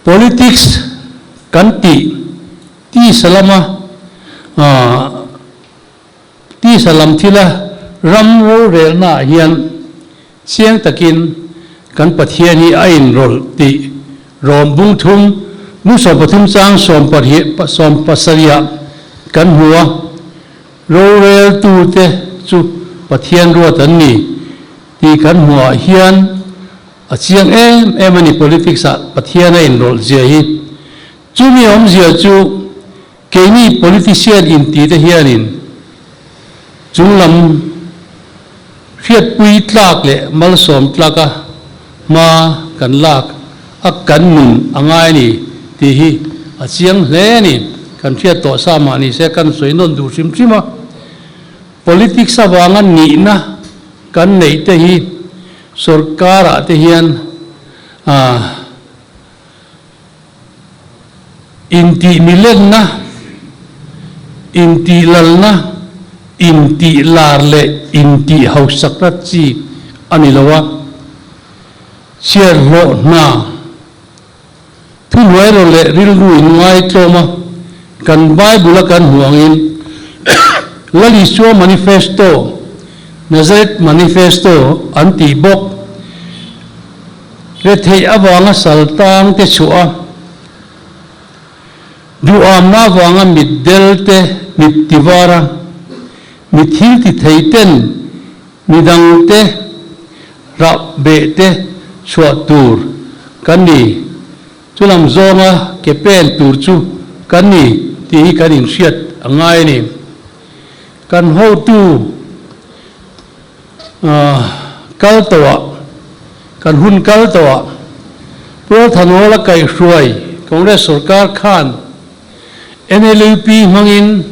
Politics kan tih tisa lama tisa lam thila ram rorelnaah hian chiang takin kan Pathian hi a inrawlh tih Rom bung thum nu 13 chang 17 ah kan hmu a, roreltute chu Pathian ruat an ni tih kan hmuhah hian A chiang em em a ni politics ah Pathian a inrawlh zia hi. Chumi awmzia chu keini politician inti te hianin chunglam hriatpui tlak leh malsawm tlaka hma kan lak a kan nun a ngai a ni tih hi a chiang hle a ni. Kan hriat tawh sa mah ni se kan sawi nawn duh hrim hrim a. Politics avanga nihna kan neih te hi Sorkarah te hian intih milenna, intih lalna, intih lar leh intih hausakna chi a ni lo a, chhiarhlawh hna, thuhnuairawh leh rilru in ngaitlawm a, kan Bible a kan hmuh angin Lal Isua Manifesto, Nazareth Manifesto an tih bawk. Retheih avanga sal tang te chhuah a, duhamna avanga mitdel te mit tivar a, mi thil ti thei ten midang te rah beh te chhuah tur kan ni. Chu lam zawnga ke pen tur chu kan ni tih hi kan inhriat a ngai a ni. Kan hotu kal tawhah, kan hun kal tawhah Pual Thanhawla kaihhruai Congress sorkar khan NLUP hmangin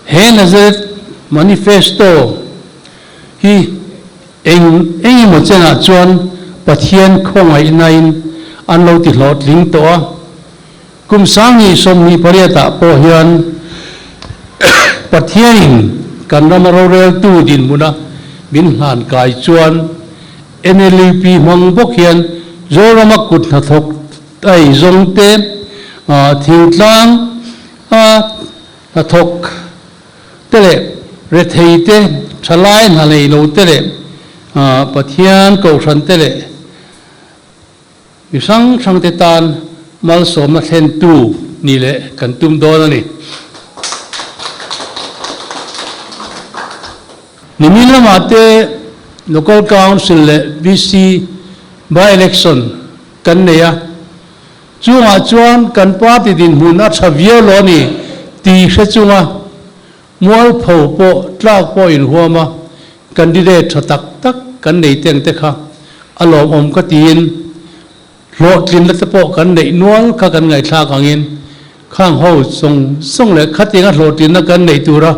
he Nazareth Manifesto hi Eng engemaw chenah chuan Pathian khawngaihnain an lo ti hlawhtling tawh a, kum 2028 ah pawh hian Pathianin kan rama roreltu dinhmuna min hlan kai chuan NLUP hmang bawk hian Zorama kut hnathawk ei zawng te, thingtlang a hnathawk te leh rethei te, thalai hna nei lo te leh Pathian kohhran te leh mi hrang hrang te tan malsawmna thlentu ni leh kan tum dawn a ni. Nimin lamah te Local Council leh VC by-election kan nei a, Chungah chuan kan party dinhmun a tha viau lo a ni tih hre chunga mualpho pawh tlak pawh inhuam a candidate tha tak tak kan nei teng te kha a lawmawm ka tiin hlawhtlinna te pawh kan neih nual kha kan ngaihthlak angin khang ho zawng zawng leh khatianga hlawhtlinna kan neih tura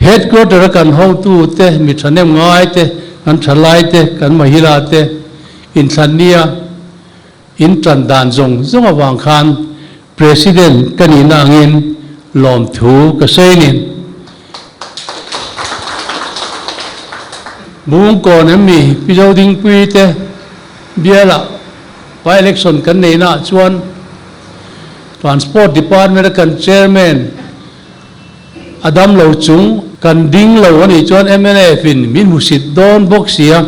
headquarter a kan hotu te mi thahnem ngai te kan thalai te kan mahila te inthlannia In tan dan zawng zawng avang khan President ka nihna angin lawmthu ka sawi ni. Bungkawn em mi Pi Zodingpui te bialah by election kan neihna ah chuan Transport Department a kan Chairman a dam lo chung kan ding lo a nih chuan mnf in min hmusit dawn bawk sia.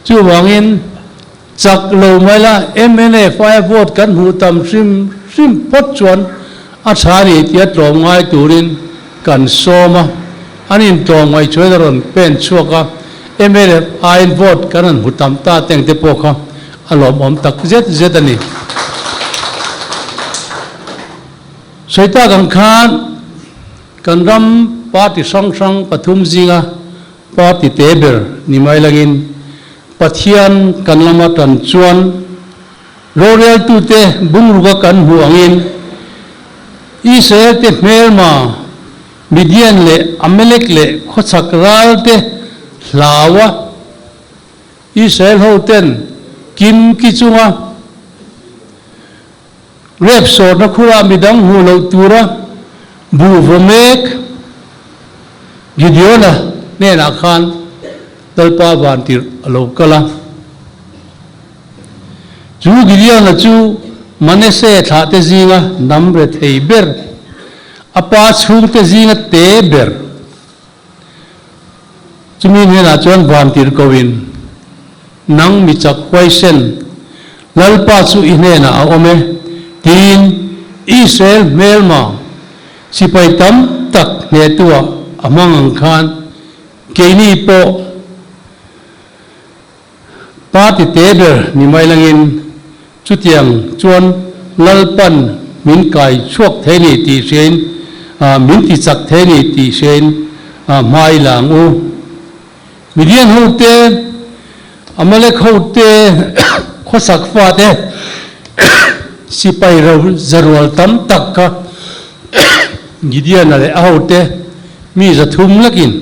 Chuvangin Chak lo mai la, mnf aia vote kan hmuh tam hrim hrim phawt chuan a tha ni tia tlawm ngai turin kan sawm a, an intlawm ngaihchuain a rawn pen chhuak a, mnf aiin vote kan han hmu tam ta teng te pawh kha a lawmawm tak zet zet a ni. Sawi tak ang khan kan ram party hrang hrang pathum zinga Party te ber ni mai langin Pathian kan lama tan chuan roreltute bungruka kan hmuh angin Israel te hmelma Midian leh Amalek leh khawchhak ral te hlau a Israel ho ten kim ki chunga Rep sawrna khurah midang hmuh loh tura buh vaw mek Gideona hnenah khan Lalpa vantirh a lo kal a. Chu Gideona chu Manese thlahte zinga hnam rethei ber, a pa chhungte zinga te ber. Chumi hnenah chuan vantirhkohin, Nang mi chak huaisen, Lalpa chu i hnenah a awm e, tiin Israel hmelma sipai tam tak hnehtuah a hmang ang khan keini pawh Party te ber ni mai langin chutiang chuan Lalpan min kai chhuak thei ni tih hriain, min ti chak thei ni tih hriain hmai la ang u. Midian hote, Amalek hote, khawsak fate, sipai ro zarual tam tak kha Gideon-a leh a hote mi 300 lakin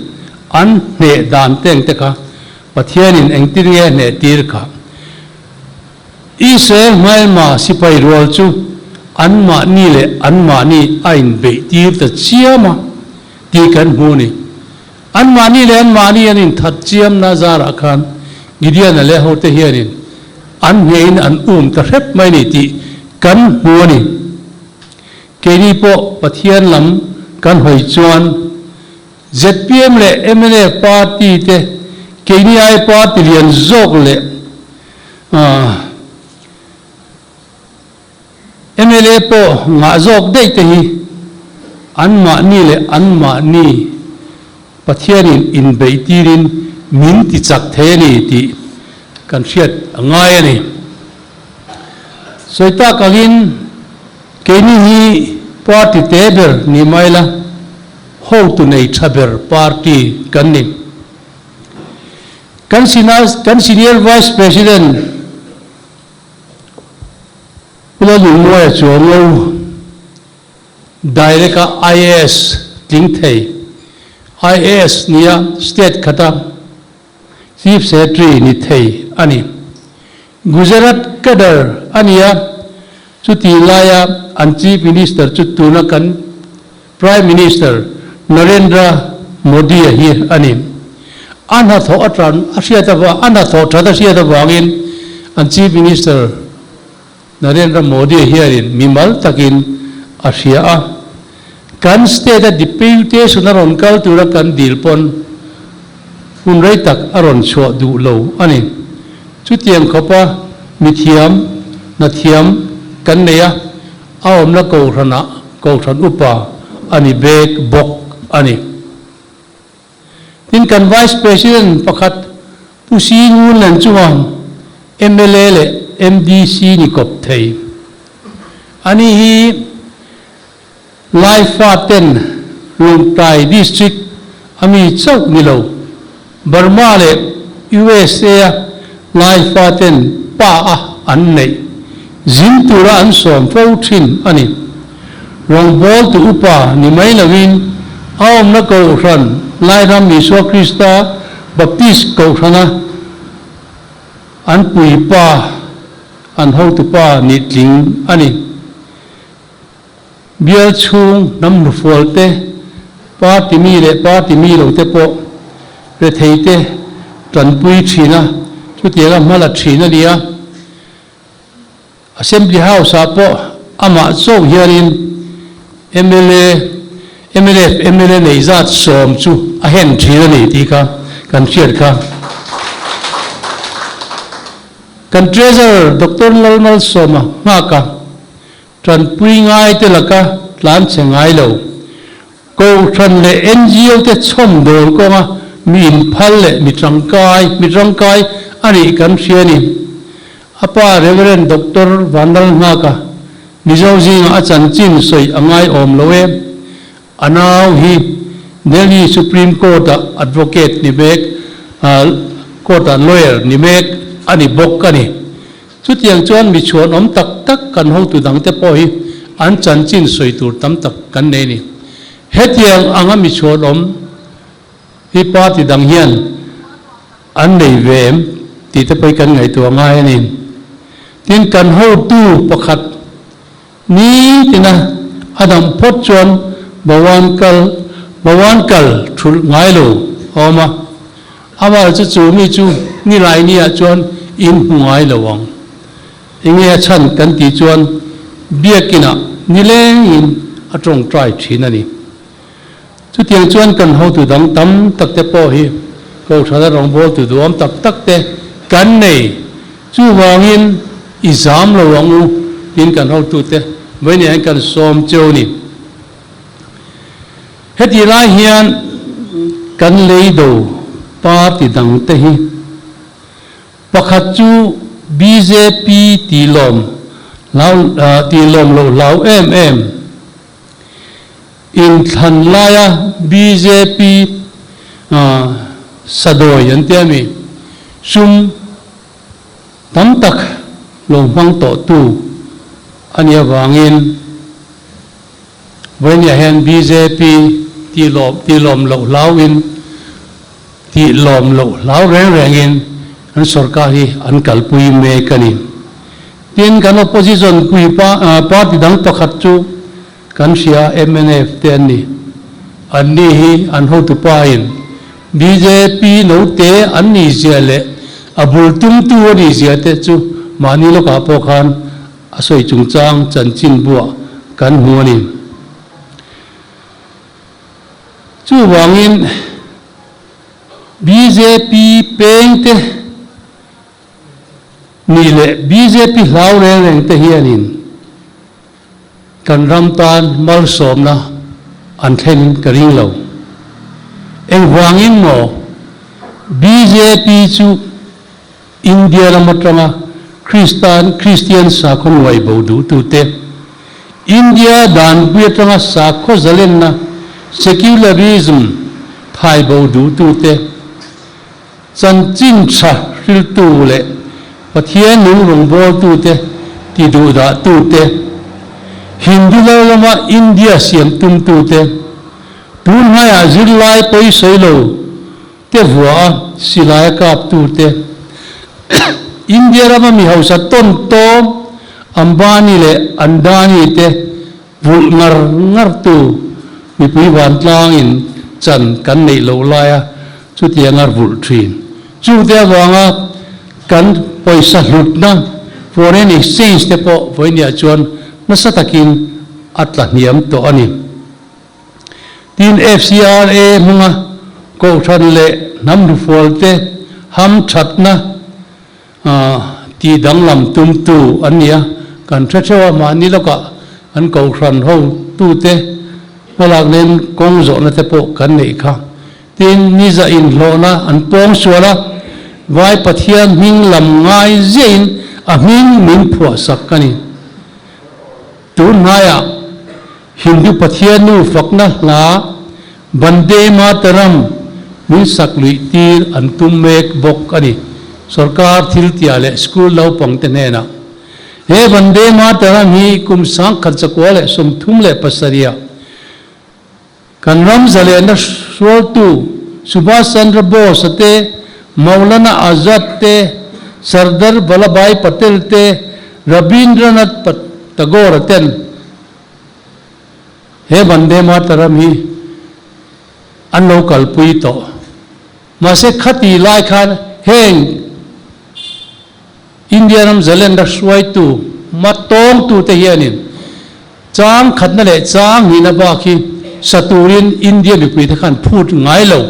an hneh dan teng te kha Pathianin engtin nge hneh tir kha? Israel hmailma sipai rual chu anmahni leh anmahni a inbeih tir ta chiam a tih kan hmu a ni. Anmahni leh anmahni an inthat chiamna zarah khan Gideon-a leh hote hianin an hnehin an um ta hrep mai ni tih kan hmu a ni. Keini pawh Pathian lam kan hawi chuan Zpm leh mnf party te keini ai party lian zawk leh mla pawh ngah zawk daih te hi anmahni leh anmahni Pathianin inbeih tirin min ti chak thei a ni tih kan hriat a ngai a ni. Sawi tak angin keini hi party te ber ni mai la, Hotu nei tha ber party kan ni. Kan kan Senior Vice President Pu Lalnunmuaia Chuanglo direct a IAS tling thei, IAS nia state khata Chief Secretary ni thei a ni. Gujarat cadre a ni a, chutih laia an Chief Minister chu tuna kan Prime Minister Narendra Modi-a hi a ni. A hnathawh atan a hriat avang, a hnathawh that a hriat avangin an Chief Minister Narendra Modi-a hianin mimal takin a hria a. Kan state-a deputation a rawn kal tura kan dil pawn hun rei tak a rawn chhuah duh lo a ni. Chutiang khawpa mithiam, hnathiam kan nei a, a awmna kohhranah kohhran upa a ni bek bawk a ni. Tin, kan Vice President pakhat Pu Si Ngun Len chuan mla leh MDC ni kawp thei. Ani hi Laifa ten Lawngtlai District a mi chauh ni lo, Burma leh USA a Laifa ten pa a an neih zin tura an sawm fo thin a ni. Rawngbawltu upa ni mai loin a awmna Kohhran Lairam Isua Krista Baptist Kohhrana an puipa, an hotupa nih tling a ni. Bial chhung hnam hnufual te, party mi leh party mi lo te pawh rethei te tanpui thin a, chutianga hma la thin a ni a. Assembly House ah pawh amah chauh hianin mla, mnf mla nei zat sawm chu a hen thin a ni tih kha kan hriat kha. Kan Treasurer Doctor Lalmalsawma nghak a. Tanpui ngaite laka tlan che ngai lo. Kohhran leh ngo te chhawm dawl kawnga mi inphal leh mi tangkai, mi tangkai a nih kan hria a ni. A pa Rev. Doctor Vanlalnghaka Mizo zingah a chanchin sawi a ngai awm lo e. A nau hi Delhi Supreme Court-ah advocate ni mek, court-ah lawyer ni mek a ni bawk a ni. Chutiang chuan mi chhuanawm tak tak kan hotu dangte pawh hi an chanchin sawi tur tam tak kan nei a ni. Hetiang anga mi chhuanawm hi party dang hian an nei ve em tih te pawh hi kan ngaihtuah ngai a ni. Tin, kan hotu pakhat nitina a dam phawt chuan Bhawan kal Bhawan kal thulh ngai lo a awm a. Amah chu chu mi chu nilai ni ah chuan in hmu ngai lo ang. Enge a chhan kan tih chuan Biakinah nilengin a tawngtai thin a ni. Chutiang chuan kan hotu dang tam tak te pawh hi Kohhrana rawngbawltu duhawm tak tak te kan nei. Chuvangin i zam lo ang u tiin kan hotute vawiin hian kan sawm cheu ni. Hetih lai hian kan leido party dang te hi pakhat chu bjp tih lawm hlau tih lawm loh hlau em em inthlan laia bjp sadawi an tia mi sum tam tak lo hmang tawhtu a nih avangin Vawinia hian bjp tih lawm tih lawm loh hlauin tih lawm loh hlau reng rengin kan sorkar hi an kalpui mek a ni. Tin, kan opposition pui party dang pakhat chu kan hria mnf te an ni. Anni hi an hotupa in bjp note an nih zia leh a bul tumtu a nih zia te chu mahni lawkah pawh khan A sawi chungchang chanchin buah kan hmu a ni. Chuvangin bjp pengte nih leh bjp hlau reng reng te hianin kan ram tan malsawmna an thlenin ka ring lo. Engvangin maw bjp chu India ram atanga Kristan Kristian sakhaw nuai bo duhtute, India danpui atanga sakhaw zalenna, secularism, thai bo duhtute, chanchin tha hriltu leh Pathian nung rawngbawltute ti duhdahtute, Hindu lo lama India siam tumtute, tunhnaiah zirlai pawisawi lo te vua a silai a kap tu te, India rama mi hausa tawn tawm Ambani leh Andani te vulh ngar ngar tu mipui vantlangin chan kan neih loh laia chutianga vulh thin. Chute avanga kan pawisa hlutna foreign exchange te pawh vawinia chuan nasa takin a tla hniam tawh a ni. Tin, FCRA hmanga Kohhran leh hnam hnufualte hamthatna tih danglam tumtu an ni a, kan hre theuh a, mahni lawkah an Kohhran hotute hmalak nen kawng zawhna te pawh kan neih kha. Tin, niza inhlawhna an pawng sual a, Vai Pathian hming lam ngai ziahin a hming min phuahsak a ni. Tun hnaiah Hindu Pathian nu fakna hla Bande Mataram min sak luih tir an tum mek bawk a ni. Sorkar thiltiah leh school naupangte hnenah he Bande Mataram hi kum 1937ah Kan ram zalehna hrualtu Subhas Chandra Bose te, Maulana Azad te, Sardar Vallabhbhai Patel te, Rabindranath Tagore ten he Vande Mataram hi an lo kalpui tawh. Mahse khati lai khan heng India ram zalenna hruaitu hma tawngtute hianin chang khatna leh chang hnihna bak hi sa turin India mipuite khan phut ngai lo.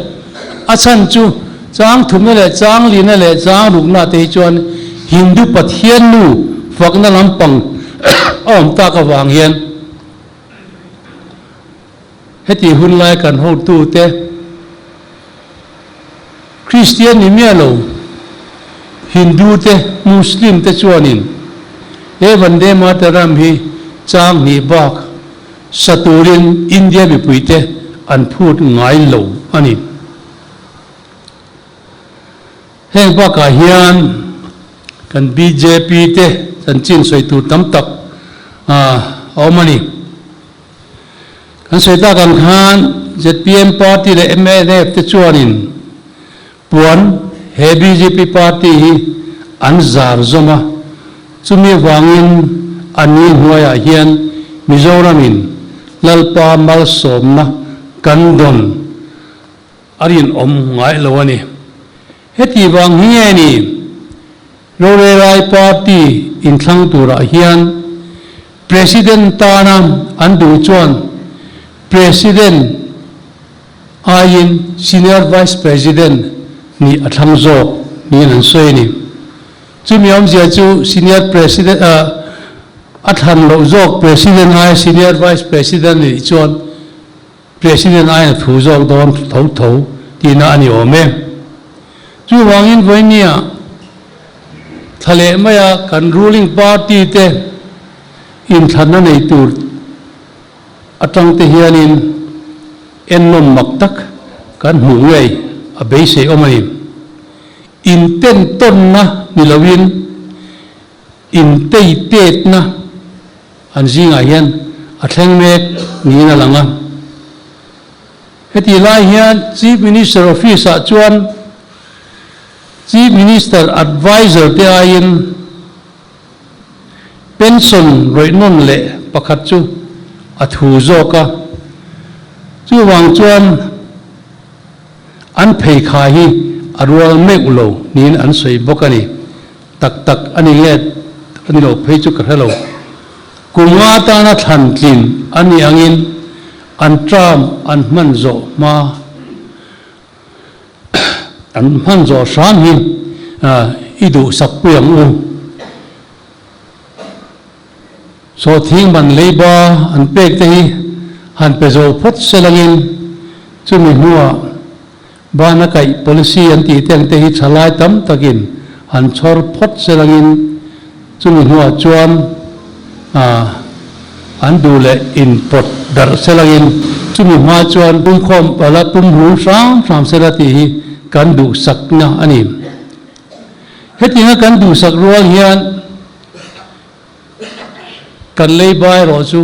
A chhan chu chang thumna leh chang lihna leh chang rukna te hi chuan Hindu Pathian nu fakna lampang a awm tak avang hian Heti hun lai kan hotute Kristian ni miah lo, Hindu te, Muslim te chuanin he Vande Mataram hi chang hnih bak sa turin India mipuite an phut ngai lo a ni. Heng bakah hian kan bjp te chanchin sawi tur tam tak a awm a ni. Kan sawi tak ang khan zpm party leh mnf te chuanin puan he bjp party hi an zar zawm a, chumi avangin a ni hnuaiah hian Mizoramin Lalpa malsawmna kan dawn a rinawm ngai lo a ni. Heti vang hi nge ni Rorelai party inthlang turah hian. President tana an duh chuan President aiin Senior Vice President nih a thlang zawk niin an sawi a ni. Chumi awmzia chu Senior President a thlan loh zawk President aia Senior Vice President nih chuan President aiin a thu zawk dawn tho tho tihna a ni awm e. Chuvangin vawinia thla leh maia kan ruling party te inthlanna nei tur atang te hianin ennawm mak tak kan hmuh ngei a beisei awm a ni. Intentawnna ni loin Inteitetna an zingah hian a thleng mek niin a lang a. Hetih lai hian Chief Minister Office-ah chuan Chief Minister Adviser te aiin pension rawih nawn leh pakhat chu a thu zawk a. Chuvang chuan an pheikhai hi a rual meuh lo niin an sawi bawk a ni. Tak tak a ni nge a ni lo phei chu ka hre lo. Kum nga atana thlan tlin a nih angin an term an hman zawh hma an hman zawh hram hi i duhsak pui ang u. Sawhthing man leiba an pek te hi han pe zo phawt selangin chumi hnuah Bana kaih policy an tih te ang te hi thalai tam takin han chhawr phawt selangin chumi hnuah chuan an duh leh inpawt darh selangin chumi hma chuan pumkhawm la pumhlum hram hram sela tih hi kan duhsakna a ni. Hetianga kan duhsak rual hian kan leiba erawh chu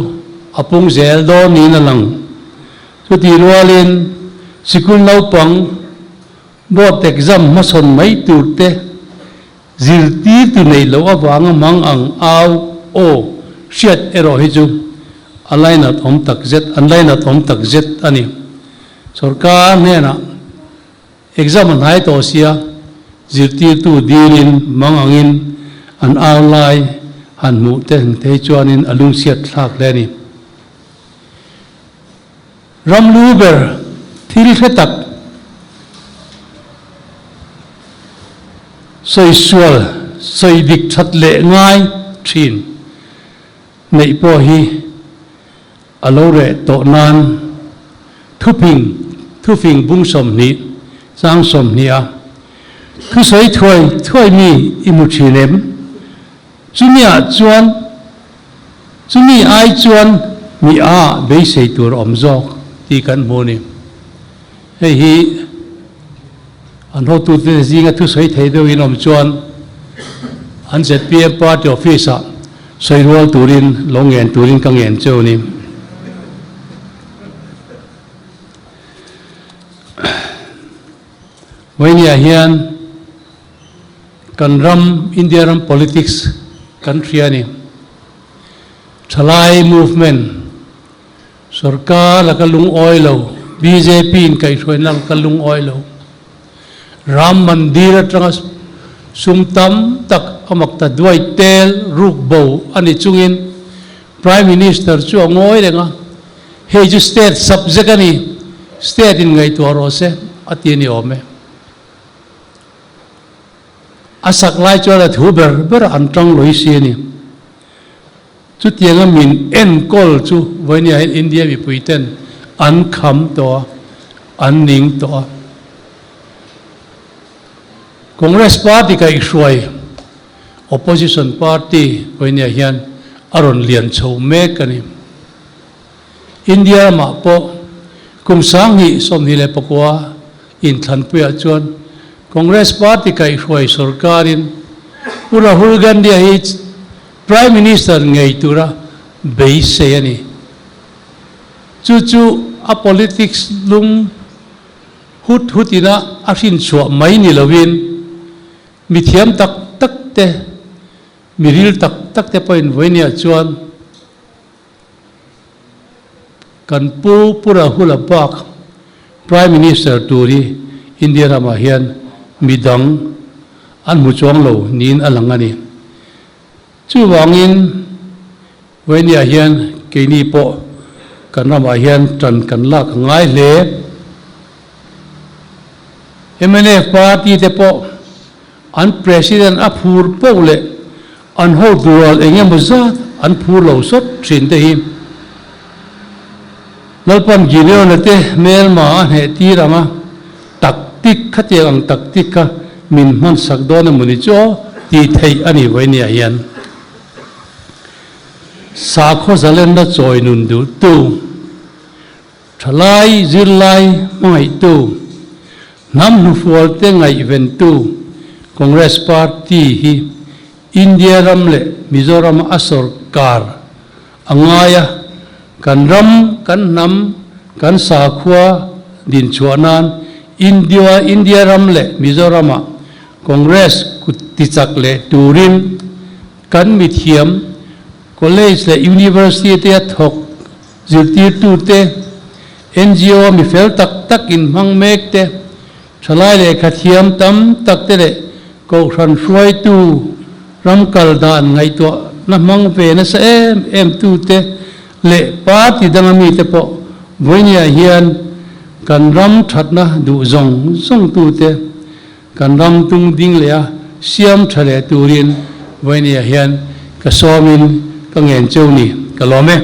a pung zel dawn niin a lang. Chutih rualin sikul naupang board exam hmasawn mai tur te zirtirtu neih loh avanga mang ang au aw hriat erawh hi chu a lainat awm tak zet an lainat awm tak zet a ni. Sorkar hnenah Exam a hnai tawh sia, zirtirtu dilin mang angin an au lai han hmuh te thei chuanin a lungchhiat thlak hle a ni. Ram lu ber thil hre tak sawi sual sawi dik that leh ngai thin neih pawh hi A lo reh tawh nan thuping thufing bung 20 chang 20 a thusawi thuai thuai mi i hmu thin em? Chumi ah chuan chumi ai chuan mi a beisei tur awm zawk tih kan hmu a ni. Hei hi an hotute zinga thusawi thei deuh in awm chuan an zpm party office ah Sawi rual turin lo ngen turin ka ngen cheu ni. Vawinia hian kan ram India ram politics kan hria a ni. Thalai movement sorkar laka lungawi lo, bjp in kaihhruaina laka lungawi lo, Ram Mandir atanga sum tam tak a mak ta duai tel ruk bo a ni chungin Prime Minister chu a ngawi reng a, hei chu state subject a ni, state in ngaihtuah rawh se a ti a ni awm e. A sak lai chuan a thu ber ber an tang lawih si a ni. Chutianga min enkawl chu vawinia hian India mipui ten an kham tawh a, an ning tawh a. Congress party kaihhruai opposition party vawinia hian a rawn lian chho mek a ni. India ramah pawh kum 2029 inthlanpuiah chuan Congress party kaihhruai sorkarin Pu Rahul Gandhi-a hi Prime Minister ngei tura beisei a ni. Chu chu a politics lung hut hut ina a hrinchhuah mai ni loin mi thiam tak tak te, mi ril tak tak te pawhin vawinia chuan kan Pu Pu Rahula bak Prime Minister tur hi India ramah hian midang an hmu chuang lo niin a lang a ni. Chuvangin Vawinia hian keini pawh kan ramah hian ṭan kan lak a ngai hle. Mnf party te pawh an president a phur poh leh an hotu rual eng emaw zat an phur lo sawt thin te hi Lalpan Gideon-a te hmelma a hneh tir ang a, taktik khatiang ang taktik kha min hmansak dawn emaw ni chu aw tih theih a ni vawinia hian. Sakhaw zalenna chawi nun duhtu, thalai zirlai hmangaihtu, hnam hnufualte ngaihventu Congress Party hi India ram leh Mizoram a sawrkar a ngai a, kan ram, kan hnam, kan sakhua dinchhuah nan India India ram leh Mizoram-ah Congress kut tichak leh turin Kan mithiam, college leh university te a thawk zirtirtute, ngo mi fel tak tak inhmang mek te, thalai lehkha thiam tam tak te leh kohhran hruaitu ram kal dan ngaihtuahna hmang ve nasa em em tute leh party danga mite pawh vawinia hian kan ram thatna duh zawng zawng tute Kan ram tung ding leh a siam tha leh turin vawinia hian ka sawmin ka ngen cheu ni, ka lawm e.